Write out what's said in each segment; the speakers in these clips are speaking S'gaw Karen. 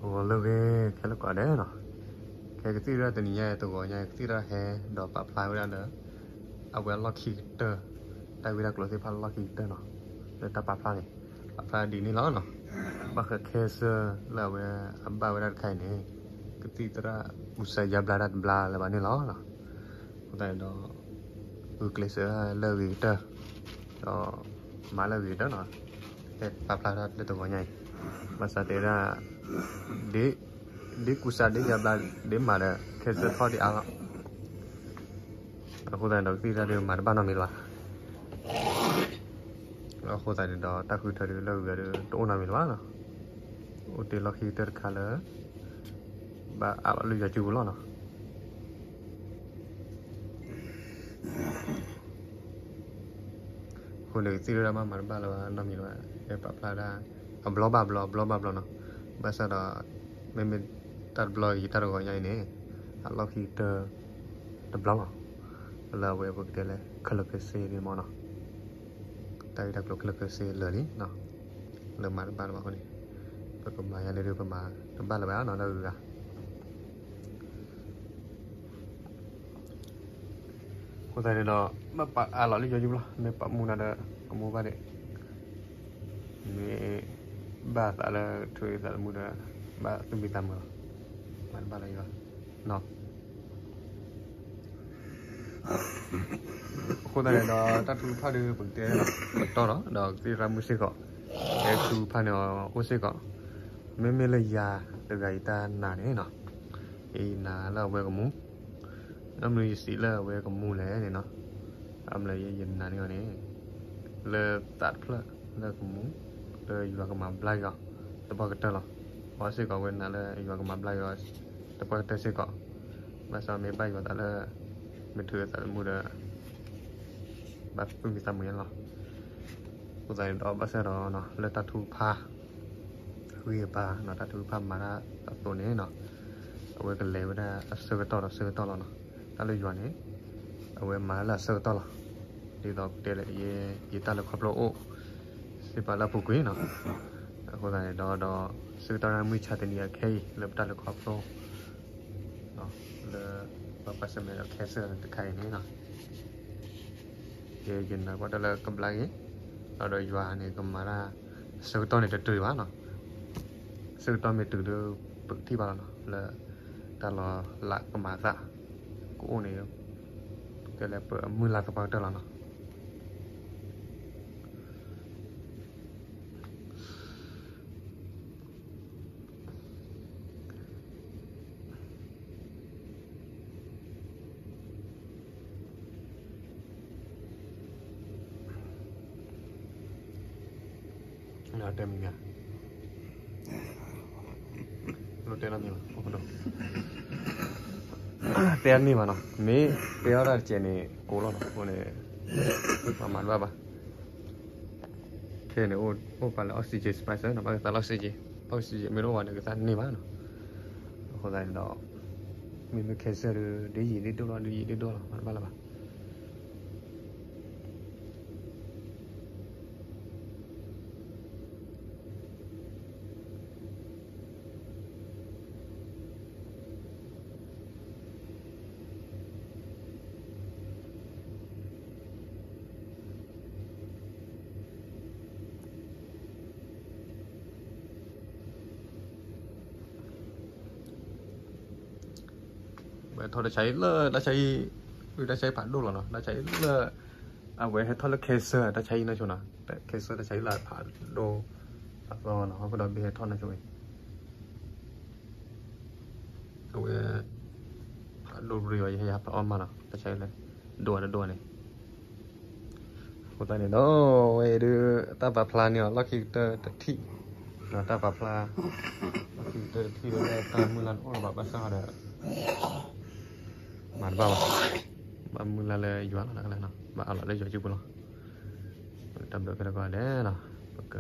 ဂီၤလၢအဂ့ၤ ခဲလၢာ်ကိးဂၤဒဲးနီၤ, ခဲကသံၣ်ဒၣ်တနံၤညါအံၤ တဂီၤညါအံၤ ကသံၣ်ဒၣ်ဟဲဒီးပာ်ဖျါဝဲဒၣ်လၢ အဝဲအလီၢ်ခံကတၢၢ်, တၢ်ဂ့ၢ်တၢ်ကျိၤသ့ၣ်တဖၣ်လၢလီၢ်ခံကတၢၢ်နီၤ, လၢတၢ်ပာ်ဖျါန့ၣ် ပာ်ဖျါဒ်န့ၣ်လီၤနီၤ, ဘၣ်ဃး cancer လၢအဝဲအဘၣ်ဝဲဒၣ်တခါအံၤန့ၣ် ကသံၣ်သရၣ်ကူစါယါဘျါတၢ်တဘျါလၢၤဘၣ်န့ၣ်လီၤနီၤ. အဃိသတးန့ၣ်ဒီး ဂုာ်ကျဲးစၢးလၢအဂ့ၤကတၢၢ်, ဒီးမၤလၢအဂ့ၤကတၢၢ်နီၤ, ဟဲပာ်ဖျါတၢ်လၢတဂီၤညါအံၤ, ဘၣ်ဆၣ်တဲဝဲဒၣ် ဒ်ကူစါဒ်ယါဘျါဒ်မၤဒီး cancer ထီၣ်ဒံးအါလီၤ. အဃိသတးန့ၣ်ဒီး ကသံၣ်သရၣ်ဒုးမၤတဘၣ်နီတမံၤလၢၤဘၣ်. အဃိသတးန့ၣ်ဒီး တၢ်ဃုထၢဒုးလၢအဂ့ၤဒုးတအိၣ်နီတမံၤလၢၤဘၣ်နီၤ, အိၣ်တ့ၢ်လီၢ်ခံကတၢၢ်တခါလၢ ဘၣ်အးလီၤလၢယွၤစုပူၤလီၤနီၤ. အဃိန့ၣ် ကသံၣ်သရၣ်မၤမၤတဘၣ်လၢၤဘၣ်နီတမံၤလၢၤဘၣ်, ဟဲပာ်ဖျါဒၣ် အဘျီဘၣ်ဘျီ အဘျီဘၣ်ဘျီနီၤ, ဘၣ်ဆၣ်ဒီး မ့မ့ၢ်တၢ်တဘျီအံၤ တၢ်တဂီၤညါအံၤန့ၣ် အလီၢ်ခံကတၢၢ်တဘျီလီၤ, လၢအဝဲပကတဲလၢ ခဲလၢာ်ခဲဆ့န့ၣ်မ့ၢ်နီၤ, တၢ်ဂ့ၢ်တၢ်ကျိၤခဲလၢာ်ခဲဆ့လၢာ်လံနီၤ, လၢမၤတဘၣ်လၢၤဘၣ်အဃိန့ၣ် ပကမၤယါန့ၣ်ဒုး ပမၤတဘၣ်လၢၤဘၣ်နီၤ လၢအဂၤ အဃိသတးန့ၣ်ဒီး ဘၣ်ပာ်အးလီၤလၢယွၤစုပူၤလီၤ, မ့ၢ်ပာ်မူနၤဒီး ကမူဘၣ်ဒံး, မ့ၢ်ဘၣ်သးလၢထုးသးသမူဒီး ဘၣ်သူၣ်မံသးမုာ်လီၤ, မၤတဘၣ်လၢၤယွၤနီၤ. အဃိသတးန့ၣ်ဒီး တၢ်ထုကဖၣ်ဒုး ပကတဲလီၤ ပတီၢ်လီၤ, ဒီးကသံၣ်သရၣ်မုၣ်စ့ၢ်ကီး ဟဲထုကဖၣ်န့ၣ်အိၣ်စ့ၢ်ကီး, မ့မ့ၢ်လၢယၤတဂၤအံၤတၢ်နာ်န့ၣ်နီၤ, ယနာ်လၢအဝဲကမူ, အမနုၤယစံးလၢအဝဲကမူလဲၣ်န့ၣ်နီၤ, အမနုၤယနာ်န့ၢ်အီၤန့ၣ် လၢသးတဖျၢၣ်လၢကမူ, လၢယွၤကမၤဘျါက့ၤအီၤ သပှၢ်ကတၢၢ်လီၤ. အီၤစ့ၢ်ကီးဝဲနာ်လၢယွၤကမၤဘျါက့ၤအီၤ သပှၢ်ကတၢၢ်စ့ၢ်ကီး, ဘၣ်ဆၣ်မ့ၢ်ဘၣ်ယွၤသးလၢ မ့ၢ်ထုးသးသမူဒီး ဘၣ်သူၣ်မံသးမုာ်ညါလီၤ. အဃိသတးန့ၣ်ဒီး ဘၣ်ဆၣ်ဒီး လၢတၢ်ထုကဖၣ် ဂံၢ်အပၢ်နီၤ, တၢ်ထုကဖၣ်မၤတၢ်အသိးန့ၣ်နီၤ, အဝဲကလဲၤဝဲဒၣ်အဆၢကတီၢ်ဒီးဆၢကတီၢ်လီၤနီၤ. တၢ်လၢယွၤန့ၣ် အဝဲမၤလၢအဆၢကတီၢ်လီၤ. ဒ်သိးပတဲလၢ ယတၢ်လဲၤခီဖျိအိၣ် စံးပာ်လၢအပူၤကွံာ်နီၤ. အဃိသတးန့ၣ်ဒီး ဒီးဆၢကတီၢ်မုၢ်ဆါတနံၤအခဲအံၤ လၢပတၢ်လဲၤခီဖျိ လၢ ပှၤပာ်စၢၤမဲာ်ဒီး cancer တခါအံၤန့ၣ်နီၤ, ယနာ်ကွၢ်တၢ်လၢကဘျါက့ၤ, ဒီးယွၤန့ၣ်ကမၤတၢ် ဆၢကတီၢ်န့ၣ်တတုၤဘၣ်နီၤ. ဆၢကတီၢ်မ့ၢ်တုၤဒီး ပကထံၣ်ဘၣ်လီၤနီၤ, လၢတၢ်လီၤလးကမၤသး ကအိၣ်န့ၣ် ကဲလၢပမုၢ်လၢ်သပှၢ်ကတၢၢ်လီၤနီၤ. တဲမံၤမံၤ, တဲနီတမံၤဘၣ်, တဲတန့ၢ်ဘၣ်နီၤ, မ့ၢ်တဲအီၣ်တၢ်တကဲးန့ၣ် ကိးလီၤနီၤ, အဃိန့ၣ် ပမၤတဘၣ်ဘၣ်. ခဲအံၤန့ၣ် အိၣ်ပာ်လၢ oxygen spicer နီၤ, ဘၣ်ကသးလၢ oxygen, oxygen မ့ၢ်တအိၣ်ဘၣ်န့ၣ် ကသးတန့ၢ်ဘၣ်နီၤ. အဃိသတးန့ၣ်ဒီး မ့မ့ၢ် cancer ဒီး ဒ်ယံာ်ဒ်ဒိၣ်လီၤ, ဒ်ယံာ်ဒ်ဒိၣ်လီၤ, မၤတဘၣ်လၢၤဘၣ်. ပထီၣ်တၢ်ဆါဟံၣ်လၢ တၢ်ဆါဟံၣ်, တၢ်ဆါဟံၣ်ဖးဒိၣ်လီၤနီၤ, တၢ်ဆါဟံၣ်လၢ အဝဲဟဲထီၣ်လၢ cancer တၢ်ဆါဟံၣ်နီၢ်ဆိနီၤ, cancer တၢ်ဆါဟံၣ်လၢဖးဒိၣ်အသီနီၤ, အဃိဒီးဘၣ်ဟဲထီၣ်နီၢ်ဆိဝဲ အဝဲ ဖးဒိၣ်ရ့ၣ်အီၤ ယဟဲယၤဖးအီၣ်မးနီၤ, တၢ်ဆါဟံၣ်လၢ ဒိၣ်အတဒိၣ်န့ၣ်. အဃိသတးန့ၣ်ဒီး ဝဲအံၤဒုး တၢ်ပာ်ဖျါန့ၢ်အီၤ လီၢ်ခံကတၢၢ်တထံၣ်, တၢ်ပာ်ဖျါ လီၢ်ခံကတၢၢ်တထံၣ်လၢတၢ်မုၢ်လၢ်တအိၣ်လၢၤဘၣ် ဘၣ်ဆၣ်ဒီး မၤတဘၣ်ဘၣ်, ဘၣ်မုၢ်လၢ်လၢယွၤလီၤ လၢကလဲၤနီၤ, ဘၣ်အးလီၤလၢယွၤစုပူၤလီၤ. တၢ်ဘျုးခဲလၢာ်ကိးဂၤဒဲးနီၤ, ပက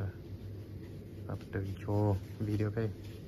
ပတုၤဆိ video ဖဲအံၤ